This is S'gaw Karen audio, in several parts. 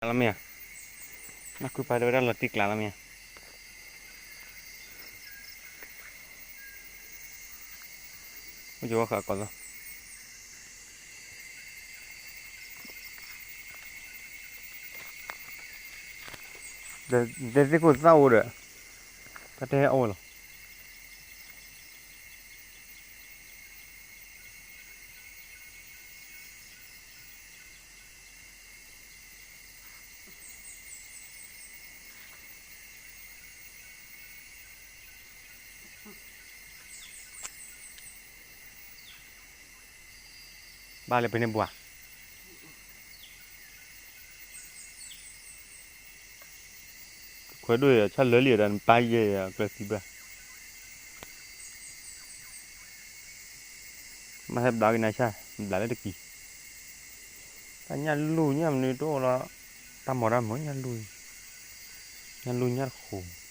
လီၤမ့ၢ်ဧါ, နၢ်ခုပၢ်တဲဝဲဒၣ်လီၤတံၢ်ကျါလီၤမ့ၢ်ဧါ, အိၣ်ယဝဲဃာ်ကီးလီၤ, တဲသ့ၣ်ခိၣ်သၣ်အိၣ်ဒီး, တၢ်တဲအအိၣ်လီၤ. ဘၣ်လၢပန့ၢ်ဘှါ, ခွဲးဒိၣ်ယၤ ဆၣ်လၢလံဒီး နပၢ်ယဲၢ်ယၤကျၢၤသံဘၣ်, မ့ၢ်ဟဲဘျးက့ၤနၤဆၣ် ဘျးလၢတကံၤ, တၢ်ညၣ်လူၢ်ညၣ်မနုၤတအိၣ်လီၤ, တၢ်မီၤတၢ်မီၤညၣ်လူၢ်, ညၣ်လူၢ်ညၣ်တဃိး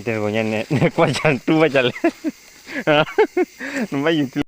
တဲကိးညါန့ၣ် နကွၢ်စၢ်တူၢ်ဘၣ်စၢ်လဲၣ်, နဘၣ်ယူၤ